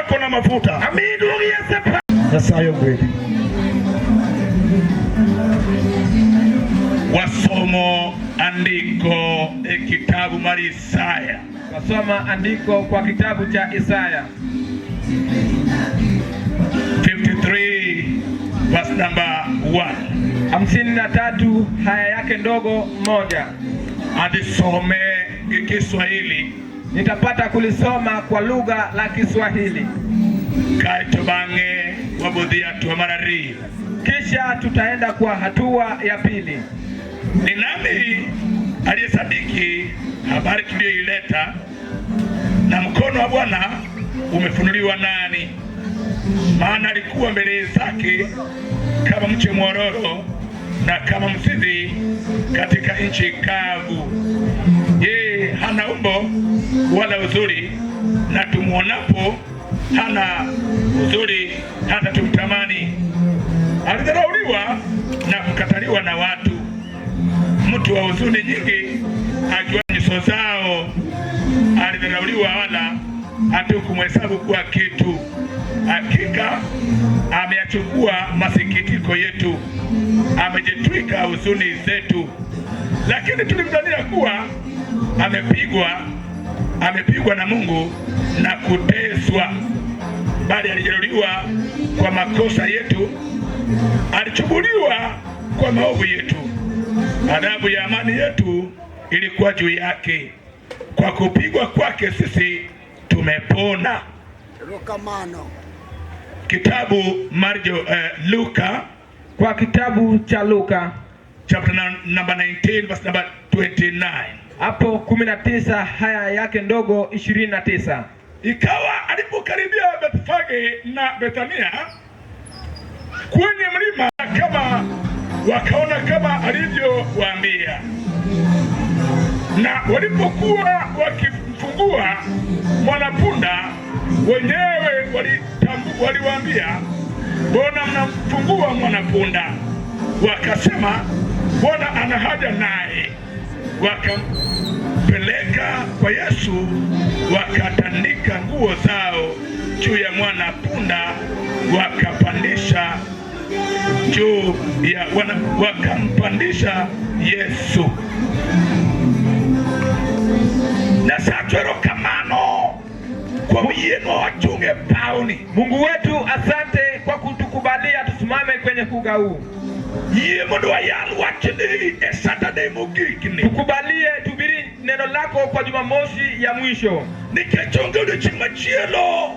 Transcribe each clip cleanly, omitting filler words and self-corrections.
Upako na mafuta. Amiyi duong' Yesu. Nyasaye ogwedhi. Wasomo andiko e kitabu mar Isaya. Wasoma andiko kwa kitabu cha Isaya 53 verse number 1. 53 haya yake ndogo 1. Adhisome gi Kiswahili. Nitapata kulisoma kwa lugha la Kiswahili, kaeto bang'e wabodhi hatua mar ariyo. Kisha tutaenda kwa hatua ya pili. Ni nani aliyesadiki habari tuliyoileta, na mkono wa Bwana umefunuliwa nani? Maana alikuwa mbele zake kama mche mwororo na kama mzizi katika nchi kavu. Yeye hana umbo wala uzuri, na tumuonapo hana uzuri hata tumtamani. Alidharauliwa na kukataliwa na watu, mtu wa huzuni nyingi, akiwa nyuso zao. Alidharauliwa wala hatukumhesabu kuwa kitu. Hakika ameyachukua masikitiko yetu, amejitwika huzuni zetu, lakini tulimdhania kuwa amepigwa na Mungu na kuteswa, bali alijeruhiwa kwa makosa yetu, alichubuliwa kwa maovu yetu. Adhabu ya amani yetu ilikuwa juu yake, kwa kupigwa kwake sisi tumepona. Erokamano. Kitabu Marjo, Luka. Kwa kitabu cha Luka chapter number 19 verse number 29. Hapo 19 haya yake ndogo 29. Ikawa alipokaribia Bethfage na Bethania kwenye mlima, kama wakaona kama alivyowaambia. Na walipokuwa wakimfungua mwanapunda, wenyewe waliwaambia, mbona mnamfungua mwanapunda? Wakasema, Bwana ana haja naye. Wakampeleka kwa Yesu, wakatandika nguo zao juu ya mwana punda, wakapandisha juu ya wana, wakampandisha Yesu. Nyasaye, erokamano kuom yienwa wachung' e pawni. Mungu wetu, asante kwa kutukubalia tusimame kwenye uga huu. Yie mondo wayal wachni e Saturday mogikni. Tukubalie tuhubiri neno lako kwa Jumamosi ya mwisho, nikech onge odiochieng' machielo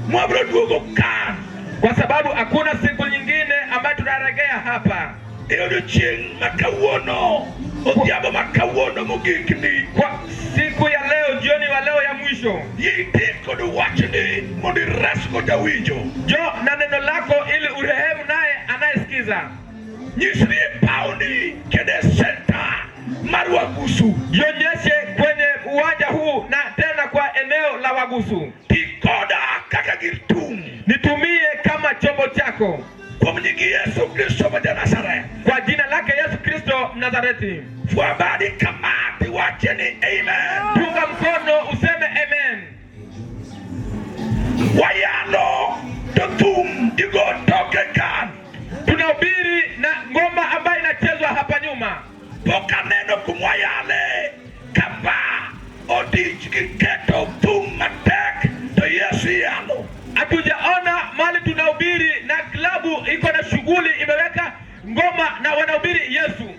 mwabiro duogo ka, kwa sababu hakuna siku nyingine ambayo tutarejea hapa. E odiochieng' ma kawuono, odhiambo ma kawuono mogikni, Kwa siku ya leo, jioni wa leo ya mwisho, yie iti kod wachni mondo iresgo jawinjo. Njoo na neno lako ili urehemu naye anayesikiza. Nyisri e pawni kendo e center mar Wagusu. Jionyeshe kwenye uwanja huu na tena kwa eneo la Wagusu. Ti koda kaka gir tung'. Nitumie kama chombo chako. Kuom nying Yesu Kristo ma ja-Nazareth. Kwa jina lake Yesu Kristo Mnazareti. Fwa badi kama tiwache ni amen. Punga mkono useme amen. Wayalo to thum igo toke kan. Tunahubiri na ngoma ambayo inachezwa hapa nyuma. Pok aneno kumwayale kaba odich gi keto thum matek to Yesu yalo. Hatujaona mali tunahubiri na klabu iko na shughuli imeweka ngoma na wanahubiri Yesu.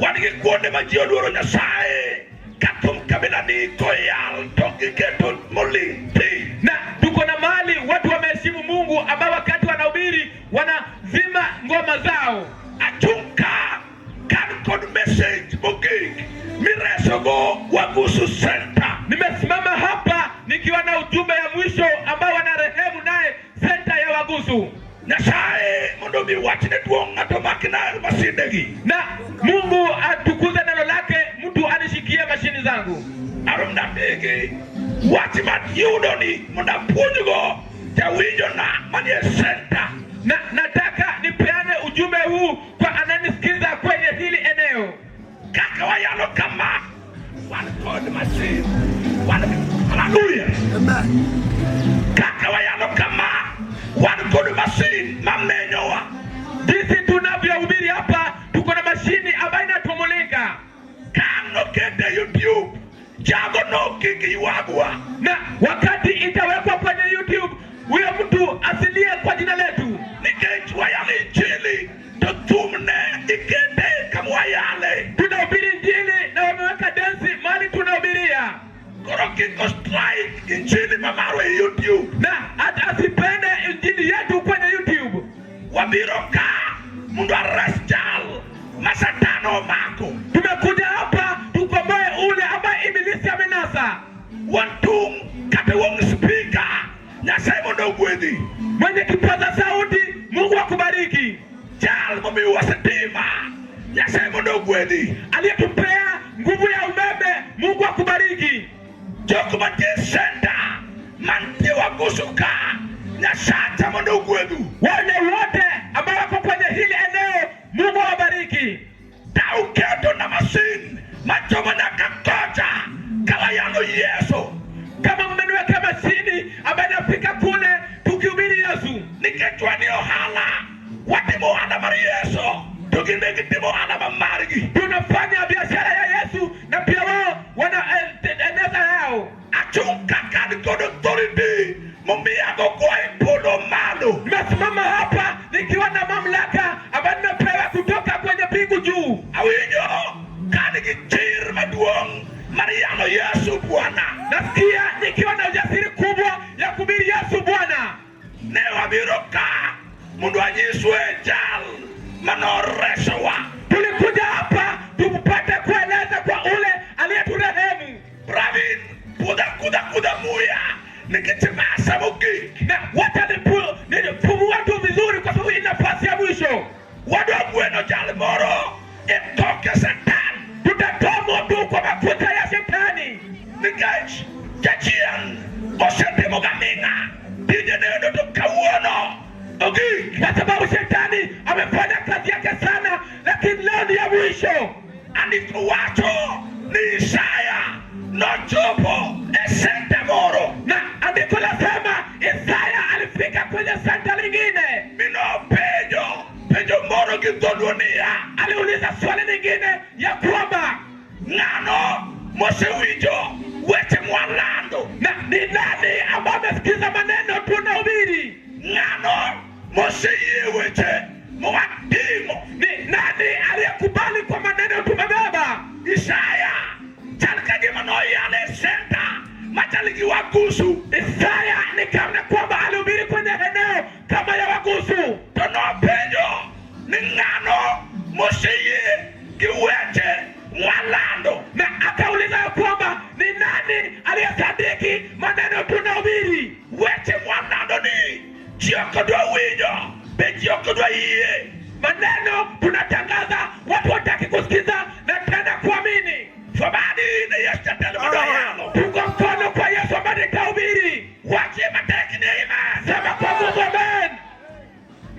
Wan gi kuonde ma ji oluoro Nyasaye ka thum kabila ni koyal to giketo moling' thi. Na tuko na mali watu wameheshimu Mungu ambao wakati wanahubiri wanazima ngoma zao. Achung' ka kan kod message mogik miresogo Wagusu Center. Nimesimama hapa nikiwa na ujumbe ya mwisho ambao wanarehemu naye senta ya Wagusu. Nyasaye mondo mi wachne duong' ng'ato makna masindegi. Na Mungu atukuze neno lake, mtu anishikie mashini zangu. Arom natigi wach mayudo ni mondo apuonjgo jawinjona manie center. Na nataka nipeane ujumbe huu kwa ananisikiza kwenye hili eneo. Kaka wayalo kama wan kod masin wan, haleluya. Amen. Kaka wayalo kama. hata asipende injili yetu kwenye YouTube. Wabiro ka mondo ares jal ma Satan omako. Tumekuja hapa tukomboe ule ambaye ibilisi amenasa. Wan tung' kata wang speaker, Nyasaye mondo ogwedhi. Mwenye kipaza sauti, Mungu akubariki. Jal momiyowa sitima, Nyasaye mondo ogwedhi. Aliyetupea nguvu ya umeme, Mungu akubariki. Jok mantie center mantie Wagusu ka, Nyasacha mondo ogwedhu. Wale wote ambao wako kwenye hili eneo, Mungu awabariki. Tauketo na masin machomo nyaka kocha kawayalo Yesu. Kama mmeniwekea mashini ambayo inafika kule tukihubiri Yesu, Nikech wan e ohala, watimo ohala mar Yesu to gin be gitimo ohala ma margi. Tunafanya biashara ya Yesu na pia wao wanaeneza yao. Achung' kaka an kod authority momiyago koa e polo malo. Nimesimama hapa nikiwa na mamlaka ambayo nimepewa kutoka kwenye mbingu juu. Awinjo ka an gi chir maduong' mar yalo Yesu Bwana. Nasikia nikiwa na ujasiri kubwa ya kuhubiri Yesu Bwana. Ne wabiro ka mondo anyiswe jal manoresowa. Tulikuja hapa tupate kueleza kwa ule aliyeturehemu. Pravin, kudha kudha kudha muya nikech masa mogik. Na wacha nipumua tu vizuri, kwa sababu hii nafasi ya mwisho. Wadwa gweno jal moro e toke Satan. Tutatoa moto kwa makuta ya shetani, nikech jachien osetimo gaming'a tije neno to kawuono ogik. Kwa sababu shetani amefanya kazi yake sana, lakini leo ni ya mwisho. Andiko wacho ni Isaya nochopo e center moro Na andiko lasema Isaya alifika kwenye center lingine, minopenjo penjo moro gi dholuo niya, aliuliza swali lingine ya kwamba ng'ano mosewinjo weche mwalando? Na ni nani ambaye amesikiza maneno tunahubiri? Ng'ano moseyie weche mwatimo? Ni nani aliyekubali kwa maneno tumebeba? Isaya chal ka gima noyalo e center machal gi Wagusu. Isaya ni kama kwamba alihubiri kwenye eneo kama ya Wagusu, to nopenjo ni ng'ano moseyie gi weche mwalando? Na akauliza ya kwamba ni nani aliyesadiki maneno tunahubiri? Weche mwalando ni ji ok dwa winjo be ji ok dwa yie. Maneno tunatangaza watu wataki kusikiza na tena kuamini. Fabadi ne Yesu jatelo madwa yalo. Tuko mkono kwa Yesu ambaye nitahubiri. Wache matek ni amen. Sema kwa nguvu amen.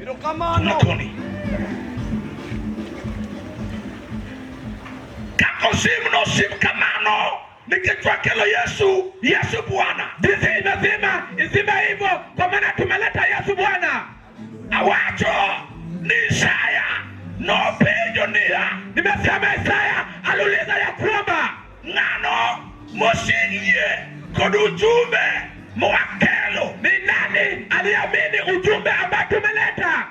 Erokamano. Makoni kaka osim nosim kamano nikech wakelo Yesu, Yesu Bwana. Jinsi imezima izima hivyo, kwa maana tumeleta Yesu Bwana. Awacho ni Isaya nopenjo niya, Nimesema Isaya aliuliza ya kwamba ng'ano moseyie kod ujumbe mwakelo? Ni nani aliamini ujumbe ambao tumeleta?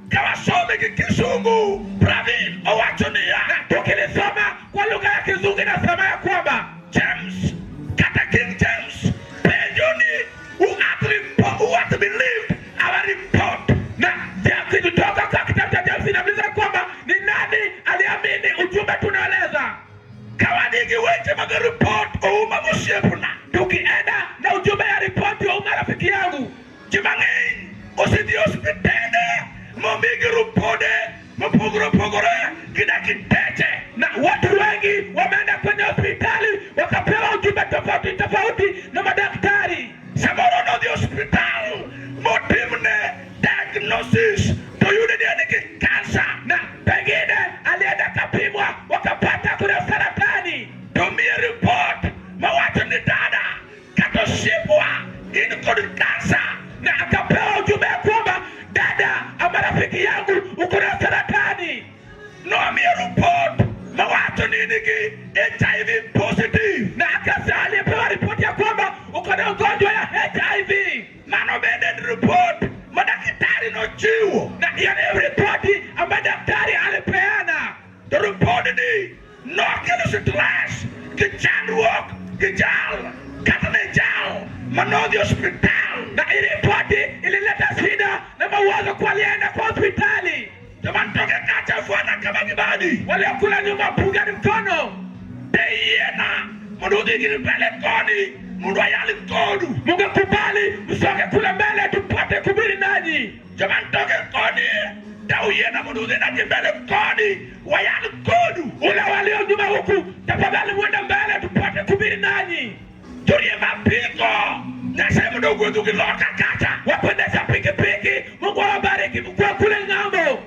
Ka wasome gi Kisungu, Pravin, owacho niya, Na tukilisoma kwa lugha ya Kizungu inasema ya kwamba James kata King James penjo ni who hath report, who hath believed our report? Na kutoka kwa kitabu cha James inauliza kwamba ni nani aliamini ujumbe tunaeleza? Ka wadhi gi weche mag report Ouma mosiepna, Tukienda na ujumbe ya ripoti wa rafiki yangu, ji mang'eny osedhi e osiptende momigi ripode mopogore opogore gi dakteche. Na watu wengi wameenda kwenye hospitali wakapewa ujumbe tofauti tofauti na madaktari. Samoro nodhi osiptal motimne diagnosis to yude ni en gi kansa. Na pengine alienda kapimwa wakapata kuna saratani, to miye report mawacho ni dada kata osiepwa in kod kansa. Na akapewa ujumbe ya kwamba dada ama rafiki yangu uko na saratani. Nomiye report mawacho ni in gi HIV positive. Na akasa alipewa ripoti ya kwamba uko na ugonjwa ya HIV. Mano bende en report ma daktari nochiwo. Na hiyo ni ripoti ambayo daktari alipeana. To report ni nokelo stress gi chandruok gi jal kata ne jal manodhi osiptal. Na hii ripoti wakati ilileta shida na mawazo kwa alienda kwa hospitali. Joma ntoke kacha fwana kama gibadi. Waliokula nyuma pungani mkono. Teyiena mondo udhi gi mbele koni mondo ayal kodu. Mungekubali msonge kule mbele tupate kuhubiri nanyi. Joma ntoke koni tauyiena mondo udhi na mbele koni wayal kodu. Ule walio nyuma huku, tafadhali mwende mbele tupate kuhubiri nanyi. Joriemb apiko Nyasaye mondo ogwedhu gi loka kacha. Wapendesha pikipiki, Mungu awabariki mkuwa kule ng'ambo.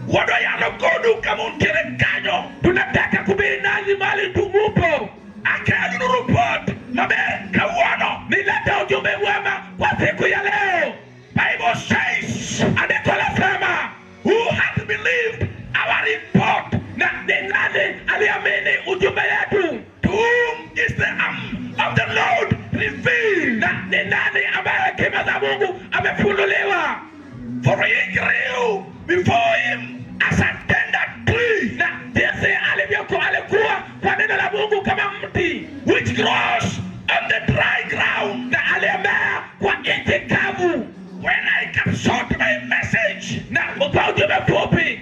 Wadwa yalo kodu kama untiere kanyo. Tunataka kuhubiri nanyi mahali tumupo. Akelonu report maber kawuono. Nileta ujumbe mwema kwa siku ya leo. Bible says, Andiko lasema, who hath believed our report? Na ni nani aliamini ujumbe yetu? To whom is the arm of the Lord revealed? Na ni nani ambaye hekima za Mungu amefunuliwa? For he grew before him as a tender tree, Na jinsi alivyokuwa alikuwa kwa neno la Mungu kama mti which grows on the dry ground. Na aliyemea kwa nchi kavu. When I cut short my message, Na kwa ujumbe fupi,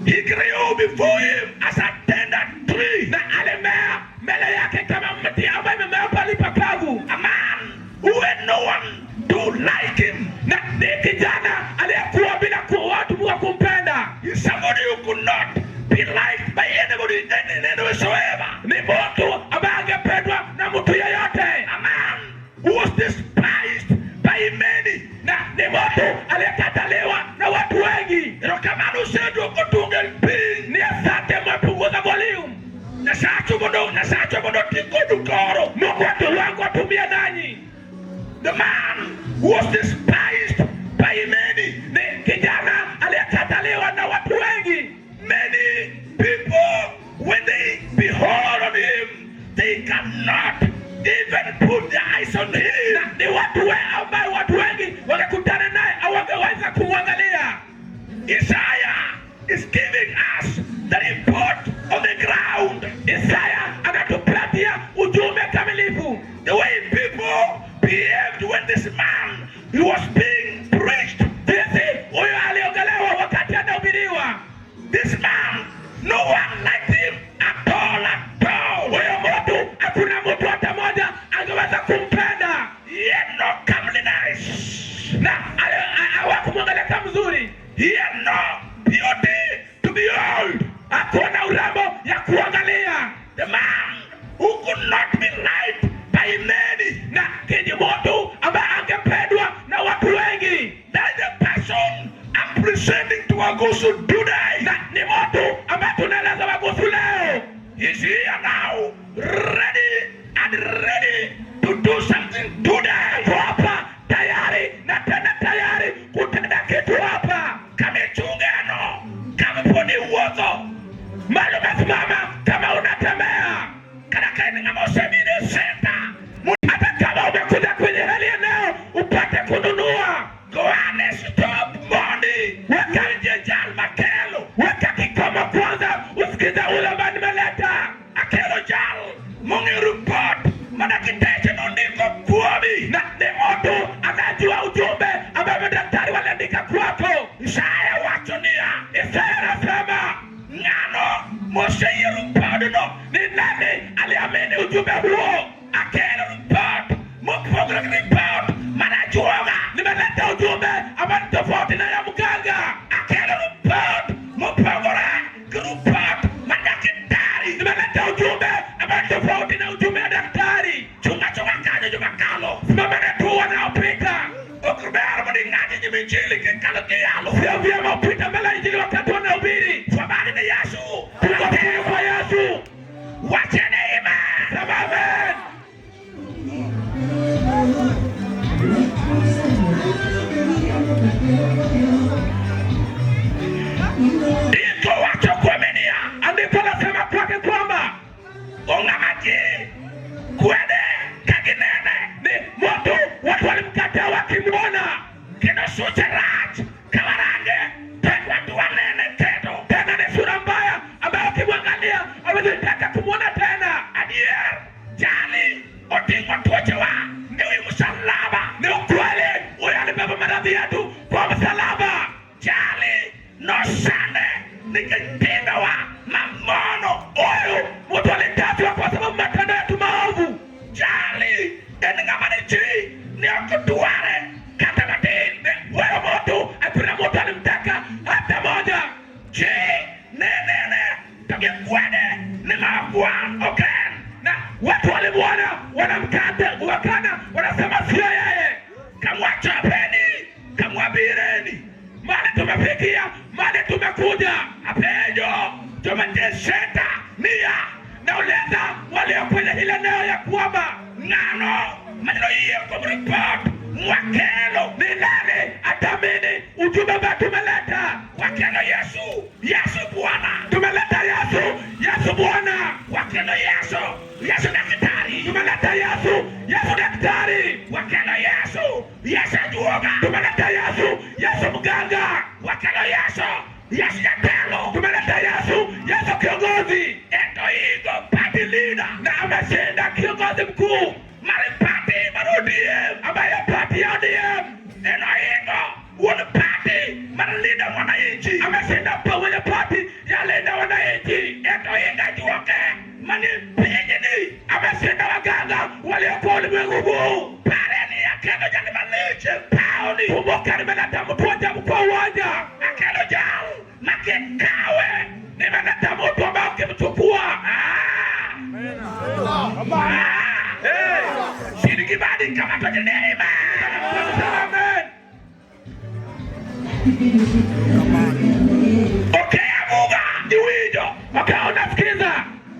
he grew before him as a tender tree, na alimea mbele yake kama mti ambaye imemea pahali pakavu, a man who had no one to like him. Na ni kijana aliyekuwa bila kuwa watu wa kumpenda. He's somebody who could not be liked by anybody, any whatsoever. Ni mtu ambaye angependwa na mtu yeyote, A man who was despised by many. Na ni mtu aliyekataliwa na watu wengi. Erokamano oseduoko tunge piny. Ni asante, mmepunguza volume. Nyasacho mondo Nyasacho mondo oti kodu koro. Mungu watu wangu atumie nanyi. The man who was despised by many. Ni kijana aliyekataliwa na watu wengi. Many people, when they behold on him, they cannot even put their eyes on him. Na ni watu ambaye watu wengi wangekutana naye hawangeweza kumwangalia. Isaiah is giving us the report on the ground. Isaya anatupatia ujumbe kamilifu. The way people behaved when this man he was being preached. Jinsi huyo aliongelewa wakati anahubiriwa. This man, no one liked him at all, at all. Huyo mtu, hakuna mtu hata mmoja angeweza kumpenda. He had no comeliness. Na hawakumwangalia kama mzuri. He had no beauty to behold. Hakuna urembo ya kuangalia. The man who could not be liked by many. Na kiji mtu ambaye angependwa na watu wengi. That's the person I'm presenting to Wagusu today. Na ni mtu ambaye tunaeleza Wagusu leo. He's here now, ready and ready to do something today. Ako hapa tayari na tena tayari kutenda kitu hapa. Kama ichungeno, kama poni wuotho, Mahali umesimama kama unatembea, kata ka en ng'ama osebiro e center, hata kama umekuja kwenye hali eneo upate kununua, go ane stop mondi, Weka. winje jal makelo. Weka kikomo kwanza, usikize ule ambaye nimeleta. Akelo jal mong'e report ma dakteche nondiko kuomi. Na ni mtu anajua ujumbe ambaye madaktari waliandika kwako. Isaya wacho niya, Isaya anasema, ng'ano moseyie ripodno? Ni nani aliamini ujumbe huo? Akelo report mopogore gi report mar ajuoga. Nimeleta ujumbe ambao ni tofauti na ya mganga. Akelo report mopogore gi report mar daktari. Nimeleta ujumbe ambao ni tofauti na ujumbe wa daktari. Chung' achung'a kanyo joma kalo. Simameni tu wanaopita. Ok ber mondo ing'ad nyim injili kikalo kiyalo. Sio vyema upite mbele ya injili wakati wanahubiri. Fwabani ne Yesu. Tungojee kwa Yesu. Wachene amen. Sema amen. Ndiko wacho kuome niya. Andiko lasema kwake kwamba Ong'ama ji kwede ka ginene. Ni mtu watu walimkataa wakimwona, Kendo suche rach ka warange tek watu wanene kendo. Tena ni sura mbaya ambayo ukimwangalia hawezi taka kumwona tena. Adier jali oting'o tuochewa ewi msalaba. Ni ukweli huyo madhambi yetu kwa msalaba. Jali nosande nikech timbewa mamono. Huyu mtu aliteswa kwa sababu matendo yetu maovu. Jali en ng'ama ne ji ne ok dware kata matin. Huyo mtu hakuna mtu alimtaka hata moja. Ji ne nene to gikwede ni ma ok wan ok en. Na watu walimwona wanamkata, wakana wanasema sio yeye. Kamwachopeni kamwabireni Mali tumefikia, mali tumekuja. Apenjo joma nitie center niya Nauliza walio kwenye ile eneo ya kwamba ng'ano manyalo yie kuom ripot mwakelo. Ni nani ataamini ujumbe ambao tumeleta? Wakelo Yesu, Yesu Bwana. Tumeleta Yesu, Yesu Bwana. Wakelo Yesu, Yesu daktari. Tumeleta Yesu, Yesu daktari. Wakelo Yesu, Yesu ajuoga. Tumeleta Yesu, Yesu mganga. Wakelo Yesu, Yesu jatelo. Tumeleta Yesu, Yesu kiongozi. Ento igo party leader Na ameshinda kiongozi mkuu mar party mar ODM. Ambaye party ya ODM. En oingo wuon party mar Linda Mwananchi. Ameshinda mwenye party ya Linda Wananchi. Ento oingo ajuoke manie pinyni. Ameshinda waganga waliokuwa ulimwengu huu. Pare ni akelo jal malich e pawni. Kumbuka nimeleta mtu wa ajabu kwa uwanja. Akelo jal makikawe. Nimeleta mtu ambaye ukimchukua. Ah! Ah! Hey! Shiriki badi kama to neema. Amen. Okay, amuga iwinjo. Okay, unasikiza?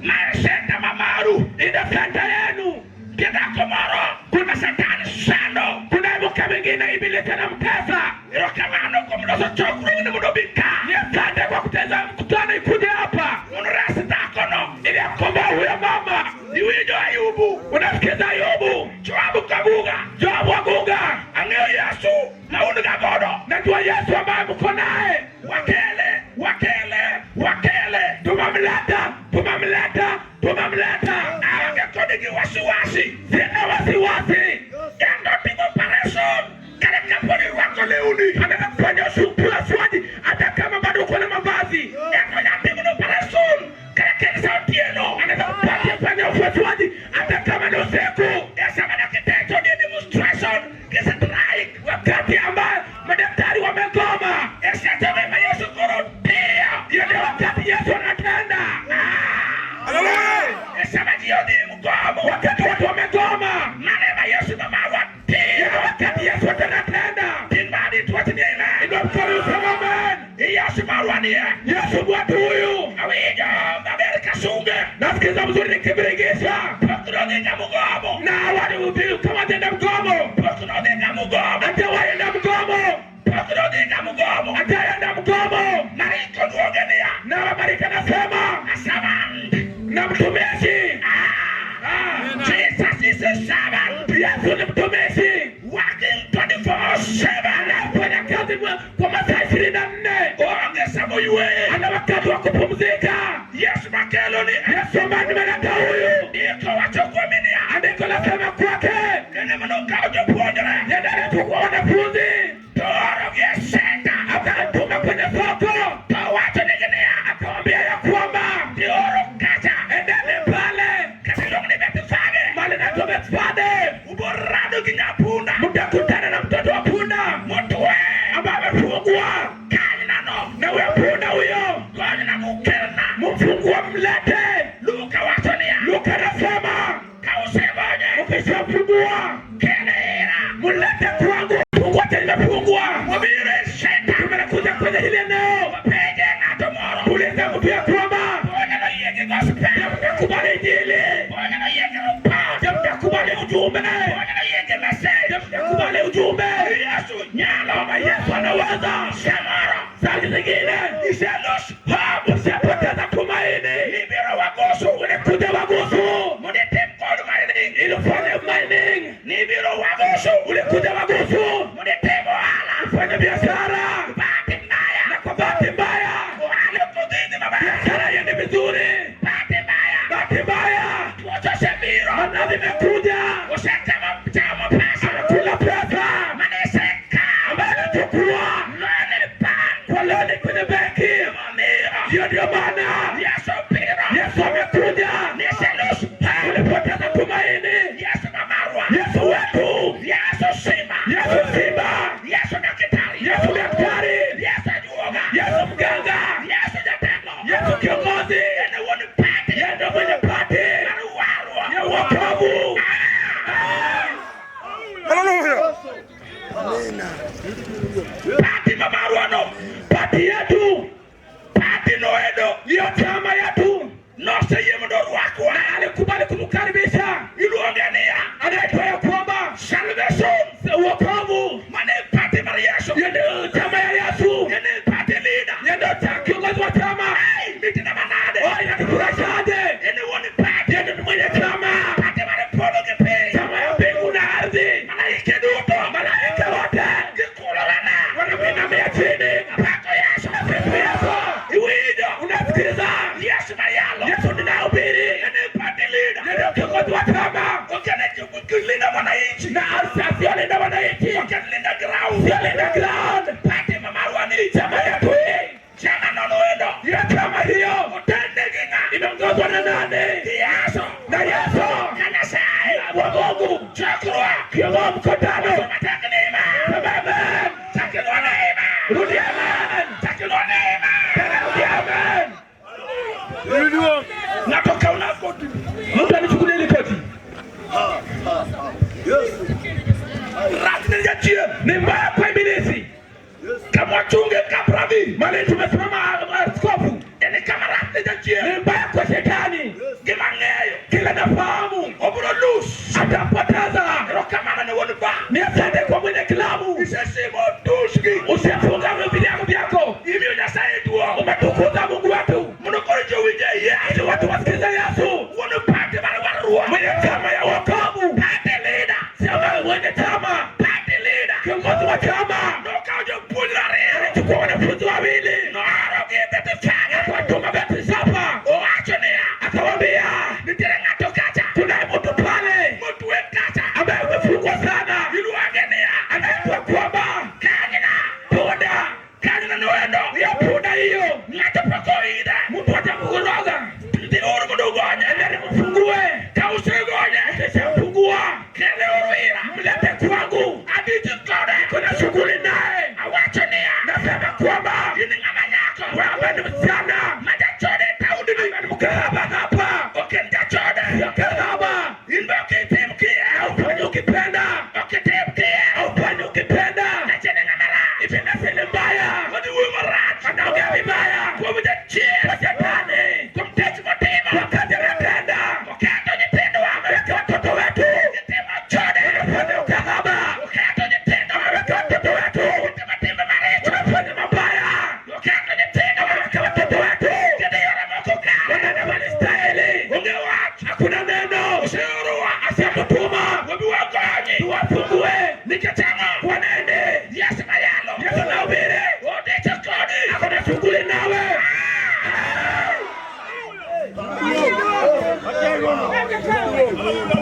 Mae center mamaru. Ina center yenu. Nitie dhako moro Kuna Satan sando. Kuna mke mwingine ibilisi anamtesa. Erokamano kuom loso chokruogni mondo obi ka. Ni asante kwa kuteza mkutano ikuje hapa. Mondo res dhakono. Ili akomboe huyo mama. Iwinjo Ayubu. Unasikiza Ayubu? Joabu Kaguga. Joabu Aguga. Ang'eyo Yesu ma un ga godo. Najua Yesu ambaye mko naye. Wakele, wakele, wakele. Tumemleta, tumemleta, tumemleta. Aonge kode gi wasiwasi. Sina wasiwasi. Kendo timo operation kata kapod irwako lewni. Anaweza kufanya upasuaji hata kama bado uko na mavazi. Kendo nyatimo operation kata ka en sa otieno. Anaweza kupatia fanya upasuaji hata kama ni usiku. E sama dakteche odhi e demonstration gi strike. Wakati ambayo madaktari wamegoma. E sechego ema Yesu koro tiyo. Hiyo ndio wakati Yesu anatenda. E sama ji odhi e mgomo. Wakati watu wamegoma, Mano ema Yesu ma marwa tiyo. ndio wakati Yesu atatenda. Ting badi twach ni amen. Inua mkono useme amen. Yesu marwa nie. Yesu wetu huyu. Awinjo maber kasunge. Nasikiza mzuri nikibiringisha. Pok nodhi ga mugomo. Na walihubiri kama tenda mgomo. Pok nodhi ga mugomo. Hajawaenda mgomo. Pok nodhi ga mugomo. Hajaenda mgomo. Mariko duoge niya. Na Mariko anasema A servant. Na mtumishi. Ah. Ah. Jesus is a servant. Yesu ni mtumishi. Working 24/7. Anafanya kazi kwa masaa 24. Onge samo yweyo. Ana wakati wa kupumzika. Yesu makelo ni. Yesu ambaye nimeleta huyu. Ndiko wacho kuome niya. Andiko lasema kwake. En ema nokawo jopuonjre. Yeye alichukua wanafunzi. To oorogi e center. Akawatuma kwenye soko. To owachonegi niya. Akawaambia ya kwamba Dhiuru kacha. Endeni pale. Kama iluongo ni Bethfage. Mahali inaitwa Bethfage. Uborado gi nyapunda. Mtakutana na mtoto wa punda Motwe. Ambaye amefungwa. Kanynano. Na huyo punda huyo Gonyna mukelna. mfungwa mlete. Luka wacho niya. Luka anasema Ka usegonye. Ukishamfungua Kele ira. Mlete kwangu. Fungua tena imefungwa. Wabiro e center. Tumekuja kwenye hili eneo. Wapenje ng'ato moro. Tuulize mtu ya kwamba Onyalo yie gi gospel. Mtakubali injili. Onyalo yie gi report. Mtakubali ujumbe. Onyalo yie gi message. Mtakubali ujumbe. Yesu nyalo. Kama Yesu anaweza. Samoro. Saa zingine Ise lose hope. Usipoteza tumaini. Nibiro wagosu. Ulikuja wagosu. Mondo itim kod mining. Ili ufanye mining. Nibiro wagosu. Ulikuja wagosu. Mondo itim ohala. Ufanye biashara. Bahati mbaya. Na kwa bahati mbaya. Ohala ok odhi maber. Biashara haiendi vizuri. Bahati mbaya. Bahati mbaya. Tuoche osebiro. Maradhi imekuja. Osechamo chamo pesa. Amekula pesa. Mane isekawo. Ambaye Alichukua kwa loan kwenye benki. Hiyo ndio maana Yesu amekuja. Ulipoteza tumaini. Yesu wetu, Yesu simba, Yesu daktari, Yesu mganga, Yesu kiongozi, yeye ndio mwenye party ya wokovu. Hallelujah. Party mamarwano, party yetu, party noedo, hiyo chama yetu noseyie mondo orwakwa, na alikubali kumkaribisha. Iluonge niya, anaitwa ya kwamba salvation, wokovu, mane party mar Yesu, hiyo ndio chama ya Yesu, hiyo ndio party leader, hiyo ndio kiongozi wa chama. Mitina manade, oh, inatufurahishaje! Yeye wuon party, yeye ndio mwenye chama, party mar polo gi piny, chama ya mbingu na ardhi, malaike duto, malaika wote gikulorana, wanamuinamia chini, pako Yesu, sifu Yesu. Iwinjo, unasikiliza Yesu mayalo, Yesu ninahubiri, yeye ni party leader, yeye ndio kiongozi wa chama, linda mwananchi na asiolinda wananchi, linda ground, siolinda ground, party mamarwani, chama yetu hii, chama nonoendo, hiyo chama hiyo utende ginga, imeongozwa na nani? Yesu, na Yesu Nyasaye wa Mungu, chakwa kiongozi mkutano, sema amen, rudia amen, tena rudia amen. Natoka unakoti, Mtu anichukulie ile koti. Rach ni jachien Ni mbaya kwa ibilisi. Kama wachunge kapravi Mali tumesimama askofu. En kama rach ni jachien Ni mbaya kwa shetani. Gima ng'eyo Kila nafahamu obiro lose atapoteza. Erokamano ne wuon ba Ni asante kwa mwenye klabu. Isesimo tusgi Usifunga vilango vyako. Imiyo Nyasaye duong' Umetukuza Mungu wetu. Mondo koro jowinje Ili Yesu watu wasikize Yesu. Wuon party mar warruok Mwenye chama ya wokovu. Party leader Sema mwenye chama. Party leader Kiongozi wa chama. Nokawo jopuonjre ariyo Alichukua wanafunzi wawili. Noorogi Bethfage Akawatuma Bethsaida. Owacho niya Akawaambia nitiere ng'ato kacha kuna mtu pale motwe kacha ambaye amefungwa sana. Iluonge niya Anaitwa kwamba kanyna punda. Kanyna noendo Hiyo punda hiyo ng'ato pok oidhe mtu atakuroga. Dhi oro mondo ogonye Endeni mfungue. Ka usegonye Kishamfungua kele oro ira mlete kwangu. Adich kode Kuna shughuli naye. Awacho niya Nasema kwamba in ng'ama nyako wewe ambaye ni msichana ma jachode e taondni ambaye ni mkahaba hapa, ok en jachode sio kahaba. In be ok itim kihero Ufanye ukipenda, ok itim kihero ufanye ukipenda. Jachien e ng'ama rach Ibilisi ni mbaya, Odhi wuoyo marach anaongea vibaya kuom jachien kwa shetani, kuom tich motimo kwa kazi anatenda. Oketho nyithindwa Ameweka watoto wetu Gitimo chode wanafanya ukahaba, Oketho nyithindo ameweka watoto wetu Gitimo timbe maricho wanafanya mabaya, Oketho nyithindo ameweka watoto wetu Gidhi yore moko kare wanaenda walistahili. Onge wach Hakuna neno, Oseorowa asiyetutuma Wabi wagonyi tuwafungue. Nikech ang'o Kwa nini? Yesu mayalo Yesu nahubiri, Odicho kodi ako na shughuli nawe.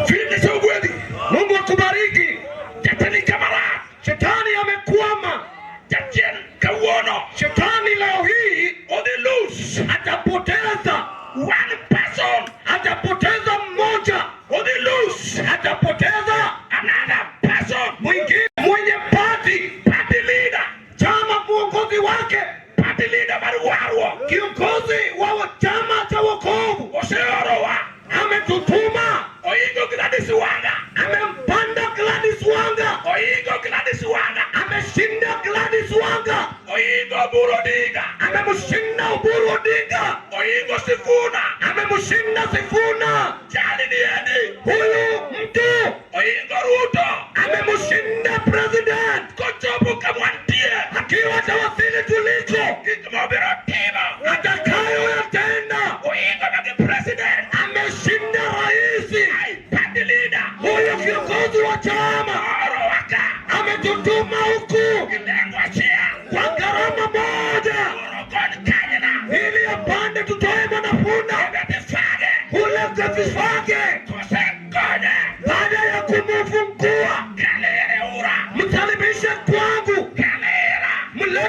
Finish ogwedhi Mungu akubariki. Jatani kama rach Shetani amekwama. Jachien kawuono Shetani leo hii odhi lose atapoteza, one person atapoteza mmoja, odhi lose atapoteza another person mwingine. Mwenye party, Party leader chama, mwongozi wake, Party leader mar warruok kiongozi wa chama cha wokovu oseorowa ametutuma, oingo Gladys Wanga amempanda Gladys Wanga, oingo Gladys Wanga ameshinda Gladys Wanga, oingo Oburu Odinga amemshinda Oburu Odinga, oingo Sifuna amemshinda Sifuna. Jali ni endi Huyu mtu oingo Ruto amemshinda president kochopo kama wantie akiwa atawasili tuliko, gik mobiro timo atakayoyatenda. oingo magi president Ameshinda raisi ai party leader huyu, kiongozi wa chama oorowa ka ametutuma huku gi nengo achiel kwa gharama moja, oro gony kanyna ili apande tutoe mwanapunda Bethfage kule Bethfage. kosegonye Baada ya kumufungua, kale ere ura msalimishe kwangu, kale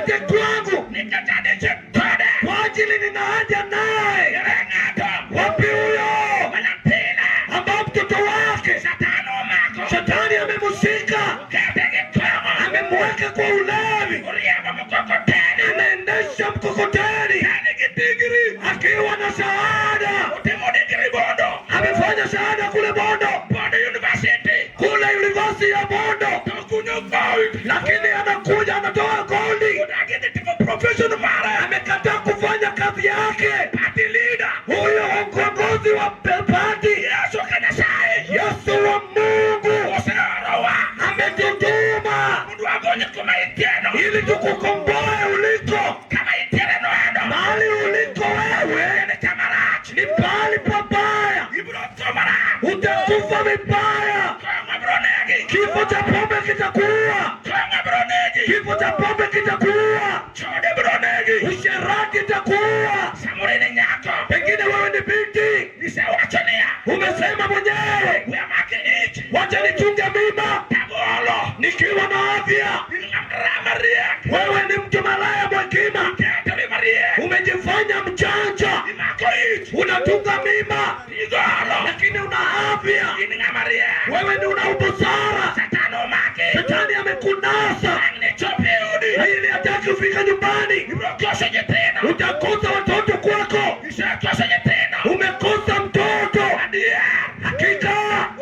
Mlete kwangu Nikech adich kode. Kwa ajili nina haja naye. Ere ng'ato Wapi huyo ma nyathine ambao mtoto wake Satan omako. Shetani amemshika, Okete gi kong'o. Amemweka kwa ulevi, Oriembo mkokoteni. Anaendesha mkokoteni Ka nigi degree. Akiwa na shahada, Otimo degree Bondo. Amefanya shahada kule Bondo, Bondo University. Kule University ya Bondo, To kunyo gold. Lakini anakuja anatoa goldi, Odagi dhi timo profession mare. Amekataa kufanya kazi yake. Party leader. Huyo kiongozi wa party, Yesu ka Nyasaye. Yesu wa Mungu Oseorowa. Ametutuma Mondo wagonye kuma intieno. Ili tukukomboe uliko, Kama intiere noendo. Mahali uliko wewe En kama rach. Ni pahali pabaya, Ibiro tho marach. Utakufa vibaya. Kong'o biro negi. Kifo cha pombe kitakuua, Kong'o biro negi. Kifo cha pombe kitakuua, Chode biro negi. Usherati itakuua. Samoro in nyako. Pengine wewe ni binti, Isewacho niya. Umesema mwenyewe, We amaki ich. Wacha nichunge mimba Tagolo. Nikiwa na afya. In ng'ama mariek. Wewe ni mtu malaya mwekima, Ikethori mariek. Umejifanya mjanja, Imako ich. Unatunga mimba Igolo. Lakini una afya. In ng'ama riek. Wewe ni una ubusara. Satan omaki. Shetani amekunasa Ang ne chop e odi. Ili hataki kufika nyumbani. Ibiro koso nyithindo. Utakosa watoto kwako. Isekoso nyithindo. Umekosa mtoto. Adier. Hakika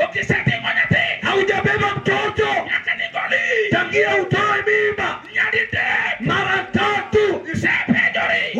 Ok iseting'o nyathi. Haujabeba mtoto Nyaka nigoli. Tangia utoe mimba Nyadidek. mara tatu. Isepenjori.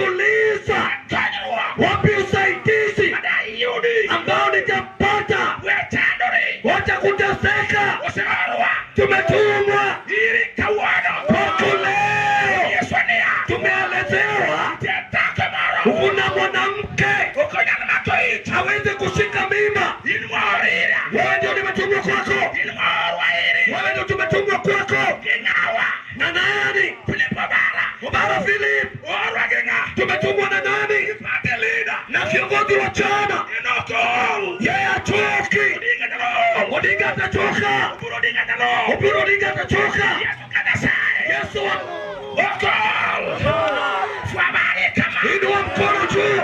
Umejiuliza Konyruok. wapi usaidizi Madayudi. ambao nitapata. We chandori. Wacha kuteseka. Oseorwa. Tumetumwa Iri kawuono. kwako leo. Yesu niya. Tumeelezewa Nitie dhako moro. kuna mwanamke Ok onyal mako ich. hawezi kushika mimba. In moor ira. Wewe ndio nimetumwa kwako, In moorwa iri. wewe ndio tumetumwa kwako. Gi ng'awa. Na nani? Philip Obara. Obara Philip. Oorwa gi ng'a? Tumetumwa na nani? Party leader. Na kiongozi wa chama. En ok ool. Yeye achoki. Odinga nyalo ol. Odinga atachoka. Oburu Odinga nyalo ol. Oburu Odinga atachoka. Yesu ka Nyasaye. Yesu wa Ok ool. Fwabari kama. Inua mkono juu.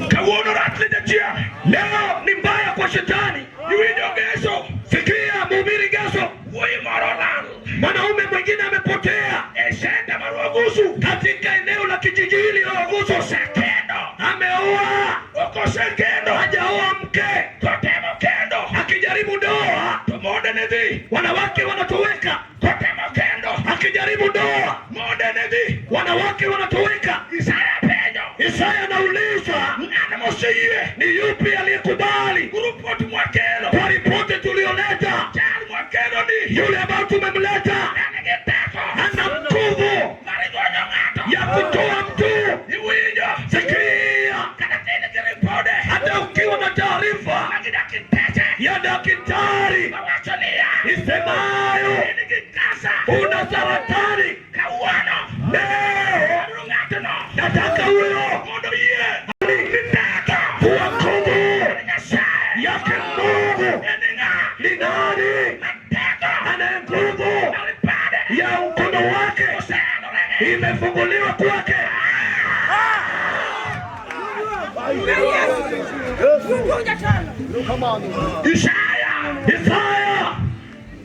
Kawuono rach ne jachien. Leo ni mbaya kwa shetani. Iwinjo Geso. Sikia mhubiri Geso, Wuoyi moro olal. mwanaume mwingine amepotea E senta mar Wagusu. Katika eneo la kijiji hili la Wagusu. Osekendo. Ameoa. Ok osekendo. Hajaoa mke. Kotemo kendo. Akijaribu ndoa, To monde ne dhi. Wanawake wanatoweka. Kotemo kendo. Akijaribu ndoa, Monde ne dhi. Wanawake wanatoweka. Isaya penjo. Isaya anauliza, Ng'ano moseyie? Ni yupi aliyekubali? Ripoti mwakelo. Kwa ripoti tulioleta, Jal mwakelo ni. Yule ambaye tumemleta En gi teko. Ana nguvu Mar gonyo ng'ato. ya kutoa mtu. Iwinjo. Sikia, Kata tin gi ripode. hata ukiwa na taarifa Mag dakteche. ya daktari Mawacho niya. Isemayo In gi kansa. una saratani, Kawuono. Leo Adwaro ng'atno. nataka huyo Mondo oyie. Ni teko. Kuwa nguvu Nyasaye. yake Mungu. En ng'a? Ni nani Mateko. anaye nguvu Mar bade. ya mkono wake Oseelore. imefunguliwa kwake? Isaya. Isaya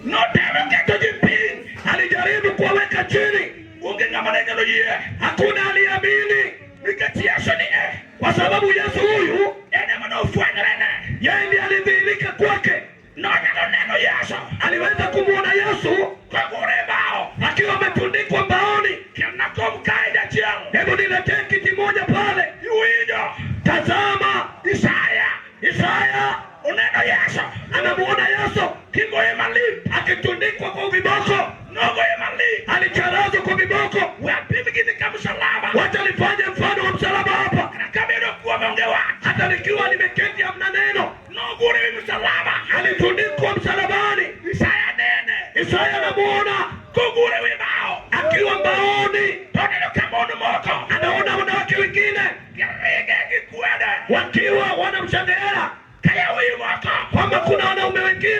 Notemo keto ji piny. Alijaribu kuwaweka chini. Onge ng'ama ne nyalo yie. Hakuna aliyeamini. Nikech Yesu ni e. Kwa sababu Yesu huyu En ema nofwenyorene. yeye ndiye alidhihirika kwake. Nonyalo neno Yesu. Aliweza kumwona Yesu Kogure e bao. akiwa ametundikwa mbaoni. Kelna kom kae jachiel. Hebu niletee kiti moja pale. Iwinjo. Tazama, Isaya. Isaya Oneno Yesu. anamuona Yesu Kigoye malit. akitundikwa kwa viboko. Nogoye malit. Alicharazwa kwa viboko. We apim gini ka msalaba. Wacha nifanye mfano wa msalaba hapa. Kata kabedo kuome onge wach. Hata nikiwa nimeketi hamna neno. Nogure e msalaba. Alitundikwa msalabani. Isaya nene. Isaya anamuona Kogure wi bao. akiwa mbaoni. To oneno ka mon moko. Anaona wanawake wengine Giringe gi kwede. wakiwa wanamshangilia Ka yawuoyi moko. kwamba kuna wanaume wengine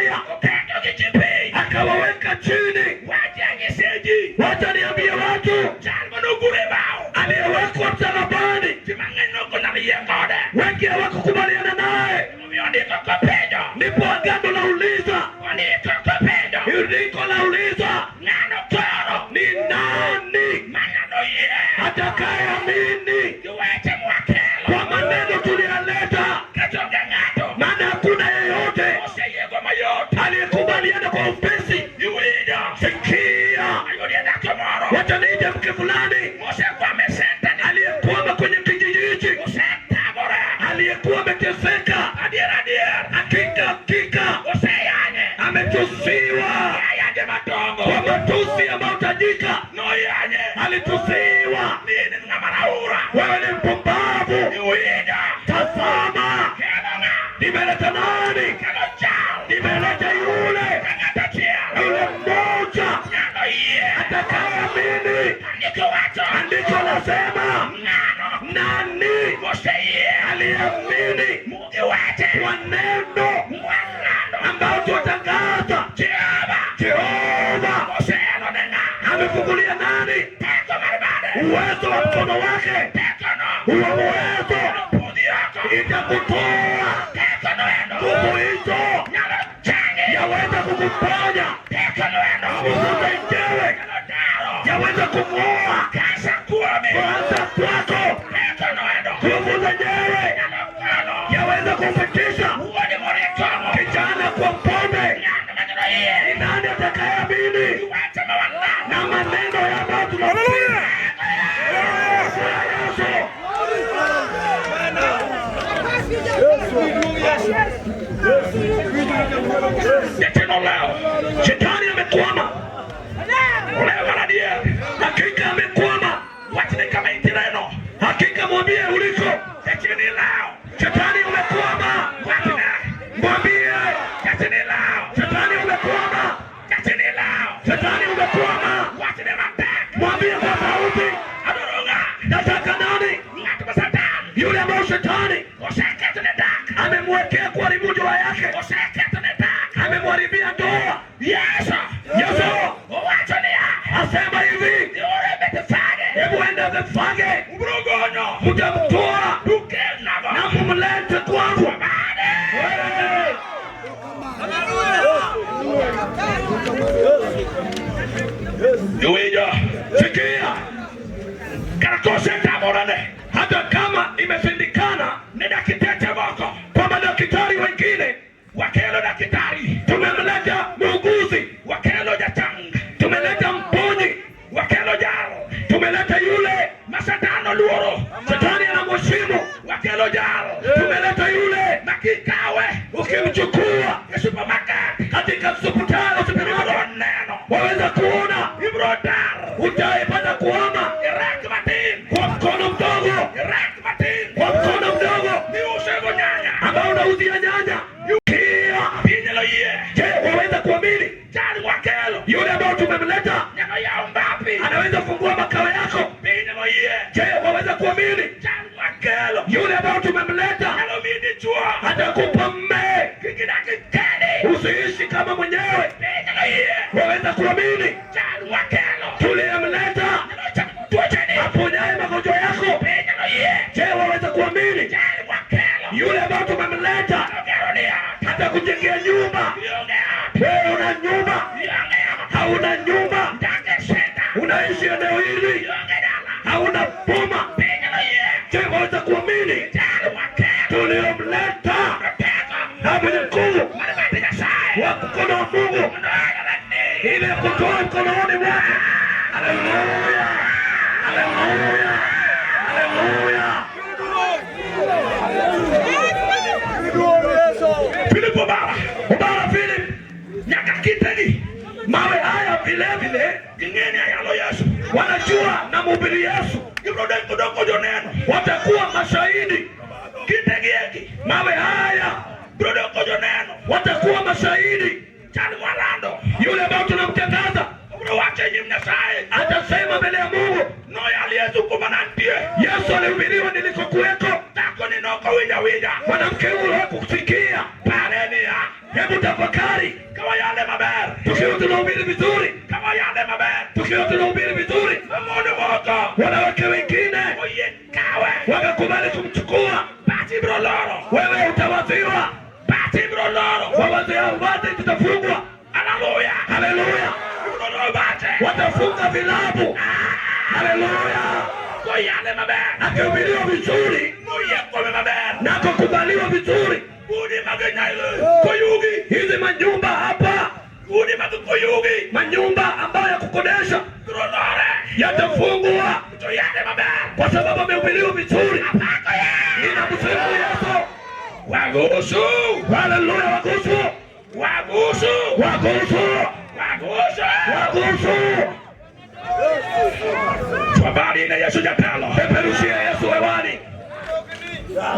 haya Oketogi ji piny. Akawaweka chini. Wach anyise ji. Wacha niambie watu, Jal manogur e bao. Aliyewekwa msalabani, Ji mang'eny nok onyal yie kode. Wengi hawakukubaliana naye. Omiyo ondiko kopenjo. Ndipo agano lauliza, Ondiko kopenjo. andiko lauliza, Ng'ano koro. Ni nani Manyalo yie. Atakayeamini Gi weche mwakelo. Kwa maneno tuliyaleta? Nikech onge ng'ato. Maana hakuna yeyote Oseyiego mayot. Aliyekubaliana kwa upesi. Iwinjo. Sikia, Ayudie dhako moro. Wacha niite mke fulani Mosekwamo e center ni. Aliyekwama kwenye kijiji hichi, Osetagore. Aliyekuwa ameteseka. Adier adier. Hakika hakika Oseyanye. Ametusiwa Ayanje madongo. Kwa matusi ambayo tajika. Noyanye. Alitusiwa. Ni in ng'ama raura. Wewe ni mpumbavu. Iwinjo. Tazama, Kelo ng'a. Nimeleta nani? Kelo jal. Nimeleta yule Ka ng'ato achiel. Yule mmoja Nyalo yie. Atakayeamini. Andiko wacho. Andiko lasema Ng'ano. Nani Moseyie. Aliyeamini Gi weche. Kwa neno Mwalando. Ambao tuwatangaza. Jehova. Jehova Oseyalo ne ng'a. Amefungulia nani? Teko mar bade. Uwezo wa mkono wake. Tekono. Huo uwezo Nopudhi oko. Itakutoa. Tekono endo. Nguvu hizo Nyalo changi. Yaweza kukuponya. Tekono endo. Nguvu zenyewe Nyalo daro. yaweza kung'oa Kansa kuomi. kwanza kwako. Tekono endo. Nguvu zenyewe Nyalo kalo. yaweza kumpitisha Wuod morekong'o. kijana kwa pombe. Ng'ano manyalo yie. Ni nani atakayeamini Gi weche ma walando. na maneno ya ambayo tunahubiri? Yesu. Jachien olewo. Shetani amekwama, Olewo mar adier. Hakika amekwama. Wachne kama intireno. Hakika mwambie uliko. Jachien ilewo. Shetani umekwama, Wachne. Mwambie Jachien ilewo. Shetani umekwama, Jachien ilewo. Shetani umekwama. Wachne matek. Mwambie kwa sauti, Adwaro ng'a. Nataka nani? Ng'at ma Satan. Yule ambaye shetani Oseketho ne dak. Amemwekea kuharibu ndoa yake, Oseketho ne dak. Amemharibia ndoa. Yesu. Yesu Owacho niya. Asema hivi, Dhiuru Bethfage. Hebu enda Bethfage, Ubiro gonyo. Mtamtoa Ukelnago. Na mumlete kwangu. Baade. Iwinjo. Sikia, Kata kosetamorene. Hata kama imeshindikana Ne dakiteche moko. Kwa madaktari wengine, Wakelo daktari. Tumemleta muuguzi, Wakelo jachang. Tumeleta mponyi, Wakelo jal. Tumeleta yule Ma Satan oluoro. Shetani anamheshimu. Wakelo jal. Tumeleta yule Ma kikawe. Ukimchukua E supermarket. Katika hospitali, Ibiro neno. Waweza kuona, Ibiro dar. Utaipata kuona Irek matin. Kwa mkono mdogo, Irek matin. Kwa mkono mdogo Miusego nyanya. Ambao unauzia nyanya. Kia. Piny nyalo yie. Je, waweza kuamini? Jal wakelo. Yule ambao tumemleta Nyalo yawo mbapi. Anaweza fungua makao yako. Piny nyalo yie. Je, waweza kuamini? Jal wakelo. Yule ambao tumemleta Nyalo miyi dichuo. Atakupa mme. Kik idak kendi. Usiishi kama mwenyewe. Piny nyalo yie. Waweza kuamini? Jal wakelo. Tuliyemleta Nyalo chango tuocheni. Aponyaye magonjwa yako. Piny nyalo yie. Je, waweza kuamini? Jal wakelo. Yule ambao tumemleta Nyalo gero ni ot. Atakujengea nyumba. Ionge ot. Wewe una nyumba? Ionge ot. Hauna nyumba? Dak e center. Unaishi eneo hili? Ionge dala. Hauna boma? Piny nyalo yie. Je, waweza kuamini? Jal wakelo. Tuliyomleta Teko. Na mwenye nguvu Mar bad Nyasaye. Wa mkono wa Mungu Mondo oyalore ni. Ile kutoa mkononi mwake. Haleluya. Haleluya. Haleluya. Philip Obara. Obara Philip. Nyaka kitegi. Mawe haya vile vile Ging'e ni ayalo Yesu. Wanajua na mhubiri Yesu. Gibiro doko joneno. Watakuwa mashahidi. Kitegi eki. Mawe haya Biro doko joneno. Watakuwa mashahidi. Chal mwalando. Yule ambao tunamtangaza Obiro wacho e nyim Nyasaye. Atasema mbele ya Mungu. Noyal Yesu kuma nantie. Yesu alihubiriwa nilikokuweko. Dhako ni nokowinjo awinja. Mwanamke huyo hakusikia. Pare niya. Hebu tafakari. tunahubiri vizuri, Ka wayale maber. Tukiwa tunahubiri vizuri, Ma mon moko wanawake wengine oyie kawe. Wakakubali kumchukua. Pachi biro loro. Wewe utawaziwa, Pachi biro loro. wawazia wazi, tutafungwa. Haleluya. Haleluya, Ibiro loro bache. Watafunga vilabu. Haleluya, Koyale maber. Akihubiriwa vizuri Moyie kuome maber. na kukubaliwa vizuri, Udi mag Nyailo. Koyugi. Hizi manyumba hapa, Udi mag Koyugi. Manyumba ambayo ya kukodesha Biro lore. yatafungwa To yale maber. kwa sababu amehubiriwa vizuri. Apako ye. Ninamsifu Yesu. Wagusu. Haleluya, wagusu, Wagusu. Wagusu, Wagusu. Wagusu. Habari na Yesu jatelo. Peperushia Yesu hewani.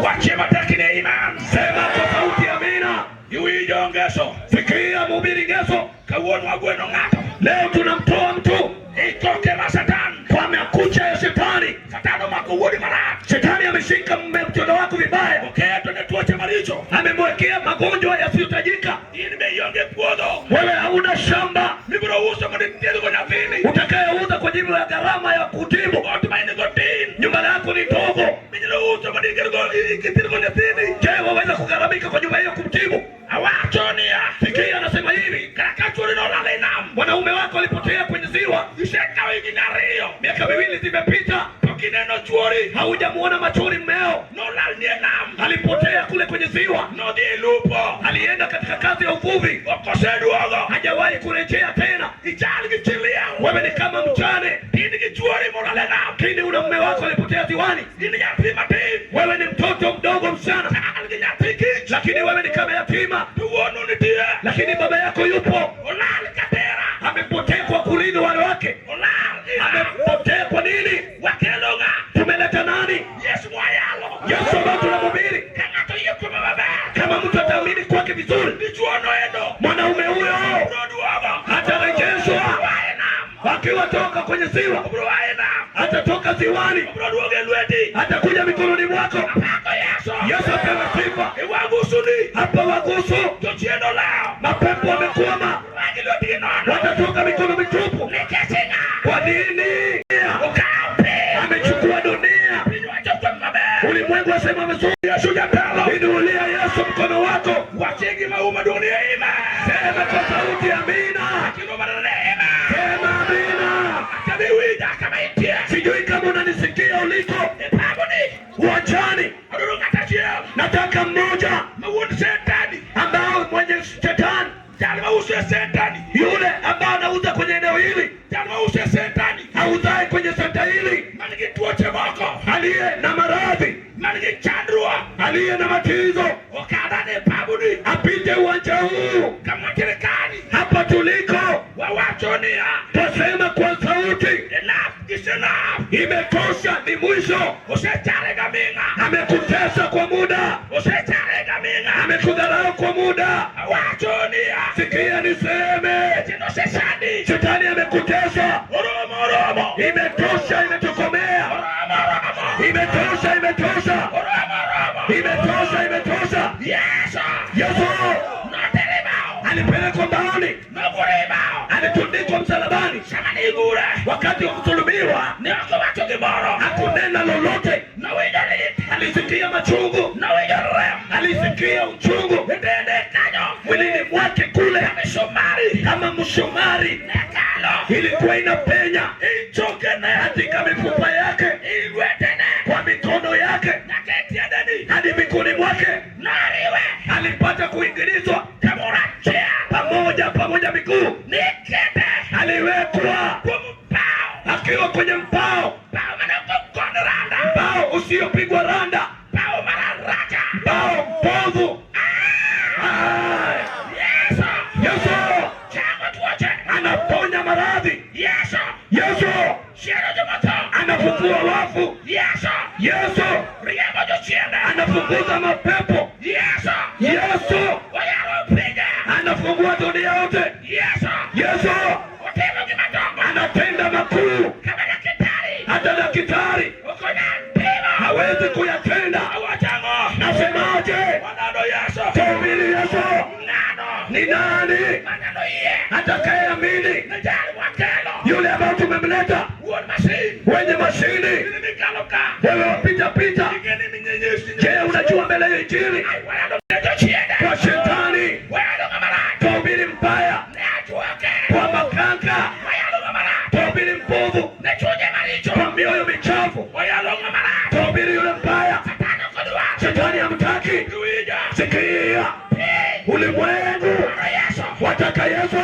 Wachie matek ni iman. Sema kwa sauti amina. Iwinjo ngeso. Sikia mhubiri ngeso. Kawuono wagweno ng'ato. Leo tunamtoa mtu Itoke ma Satan. kwa makucha ya shetani. Satan omako wuodi marach. Shetani ameshika mtoto wako vibaya, Oketo ne tuoche maricho. amemwekea magonjwa yasiyotajika. In be ionge puodho. Wewe hauna shamba Mibiro uso mondo ithiedhgo nyathini. utakayeuza kwa ajili ya gharama ya kutibu. Ot ma in go tin. Nyumba yako ni ndogo. Minyalo uso mondo ithiedhgo nyathini. Je, waweza kugharamika kwa nyumba hiyo kumtibu? Awacho niya. Sikia, anasema hivi, Kata ka chuori nolal e nam. mwanaume wako alipotea kwenye ziwa, Isekawo higni 2. miaka 2 zimepita, Pok ineno chuori. haujamuona machoni mmeo. Nolal ni e nam. Alipotea kule kwenye ziwa, Nodhi e lupo. alienda katika kazi ya uvuvi, Ok oseduogo. hajawahi kurejea tena. Ichal gi chi liel. Wewe ni kama mjane, In gi chuori molal e nam. lakini una mume wako alipotea ziwani. In nyathi matin. Wewe ni mtoto mdogo msichana, Chal gi nyathi kich. lakini wewe ni kama yatima, To wuonu nitie. lakini baba yako yupo. Olal katera. Amepotea kwa kurithi wale wake. Olal e nam. Amepotea kwa nini? Wakelo ng'a? Tumeleta nani? Yesu mwayalo. Yesu ambaye tunamhubiri. Ka ng'ato oyie kuome maber. Kama mtu ataamini kwake vizuri, Dichuo noendo. mwanaume huyo Obiro duogo. atarejeshwa Obiro a e nam. akiwa toka kwenye ziwa, Obiro a e nam. atatoka ziwani, Obiro duogo e lweti. atakuja mikononi mwako. Apako Yesu. Yesu apewe sifa. Iwagusuni. Hapa wagusu, Jochien olawo. mapepo wamekwama, Magi lwetgi nono. watatoka mikono mitupu. Nikech ing'a? Kwa nini? Okawo piny. Amechukua dunia. Piny wacho kuome maber. Ulimwengu wasema vizuri. Yesu jatelo. Inulia Yesu mkono wako, Wachie gima uma duong' ni amen. sema kwa sauti amina, Kendo mana ne amen. sema amina. Akia be iwinja kama intie. Sijui kama unanisikia uliko E paboni. uwanjani. Adwaro ng'at achiel. Nataka mmoja Ma wuon sentani. ambao mwenye shetani, Jal mauso e sentani. yule ambao anauza kwenye eneo hili, Jal mauso e sentani. auzae kwenye senta hili, Man gi tuoche moko. aliye na maradhi, Man gi chandruok. aliye na matatizo, Okadhane e paboni. apite uwanja huu Kama sirikali. hapa tuliko. Wawacho niya. Twasema kwa sauti, Enough is enough. imetosha, ni mwisho. Osechare gaming'a. Amekutesa kwa muda, Osechare gaming'a. amekudharau kwa muda. Awacho niya. Sikia niseme, Jachien osesandi. shetani amekutesa. Oromo oromo. Imetosha, imetokomea. Oromo oromo. Imetosha, imetosha, Oromo oromo. imetosha, imetosha. Yesu. Yesu Notere bao. alipelekwa mbaoni, Nogure bao. alitundikwa msalabani. Sama ne igure. Wakati wa kusulubiwa Ne ok owacho gimoro. hakunena lolote, Nowinjo lit. alisikia machungu, Nowinjo rem. alisikia uchungu E dende kanyo. mwilini mwake kule, Kama misumari. kama msumari Ne kalo. ilikuwa inapenya E chokene. katika mifupa yake, E lwetene. kwa mikono yake Nyaka e tiendeni. hadi miguuni mwake. Noriwe. Alipata kuingilizwa Kamoro achiel. pamoja pamoja miguu, Nikete. aliwekwa Kuom bao. akiwa kwenye mbao, Bao mane ok ogon randa. mbao usiopigwa randa, Bao mararacha. mbao mbovu. Ah! Yesu. Yesu Chango tuoche. anaponya maradhi. Yesu. Yesu Chiero jomotho. anafufua wafu. Yesu. Yesu Riembo jochiende. anafukuza mapepo. Yesu. Yesu Oyaro pinje. anafungua dunia yote. Yesu. Yesu Otimo gima dongo. anatenda makuu, Kama daktari. hata daktari Ok onyal pimo. hawezi kuyatenda. Awacho ang'o? Nasemaje? Wanado Yesu. Tuhubiri Yesu. Ng'ano. Ni nani? Nani atakayeamini yule ambaye tumemleta? Wenye mashini, wewe wapita pita. Je, unajua mbele ya Injili kwa shetani, kwa ubiri mbaya, kwa makanga, kwa ubiri mbovu, kwa mioyo michafu, kwa ubiri yule mbaya. Shetani hamtaki. Sikia, ulimwengu wataka Yesu.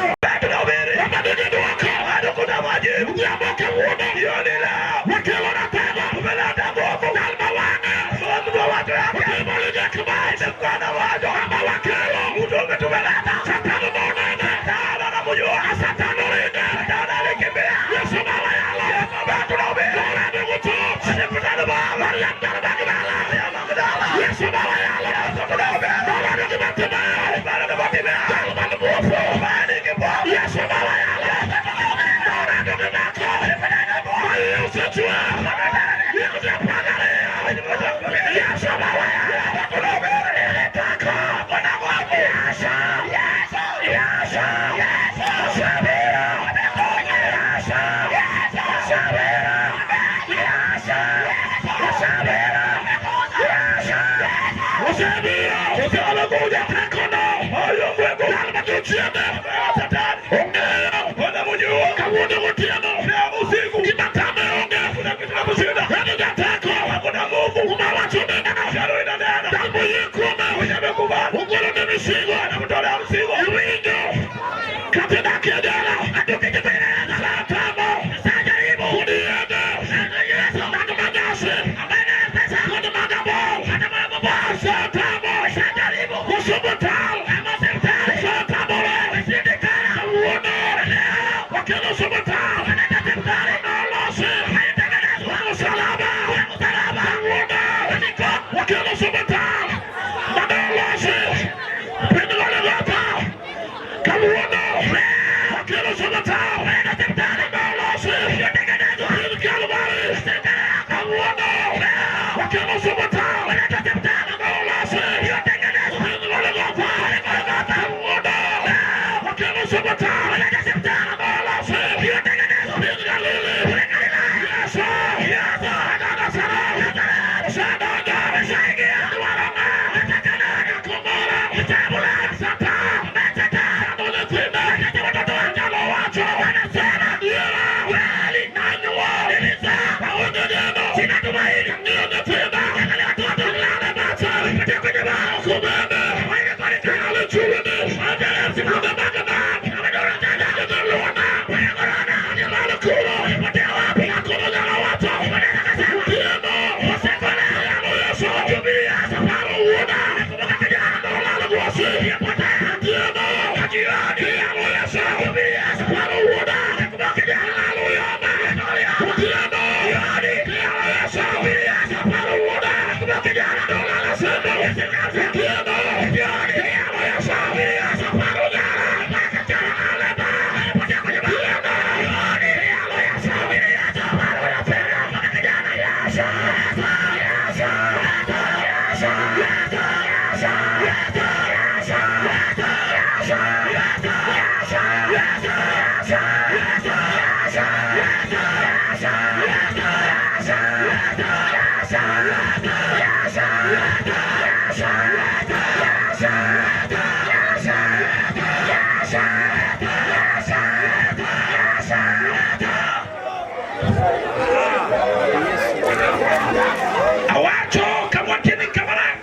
Awacho kamwakini kamara.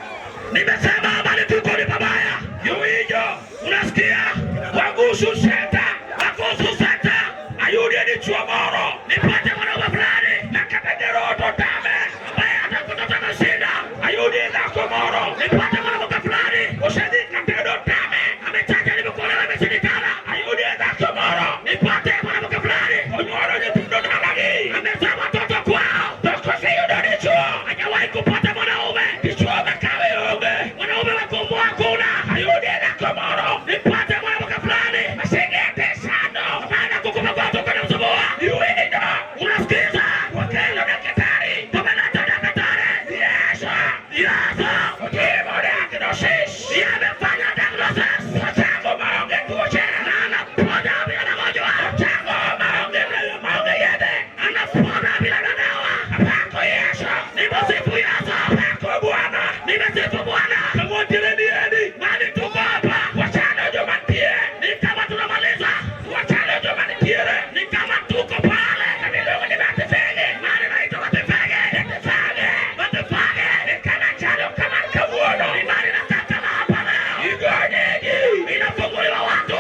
Nimesema habari tuko ni pabaya. Yuijo, unasikia? Wagusu seta, wagusu seta. Ayudi ni chuo moro. Nipate mwanaume fulani na katajero totame ambaye atakutota na shida. Ayudi na komoro. Nipate mwanamke fulani usedi katedo tame amechaja nimekuolewa imeshindikana. Ayudi na komoro. Nipate mwanamke fulani onyoro nyetundo dalagi amezaa watoto kwao. Toko siyo donichuo hajawahi kupata mwanaume kichuo makawe onge mwanaume wa kumua hakuna. Ayudi na komoro. Nipate mwanamke fulani masengete Inafunguliwa watu.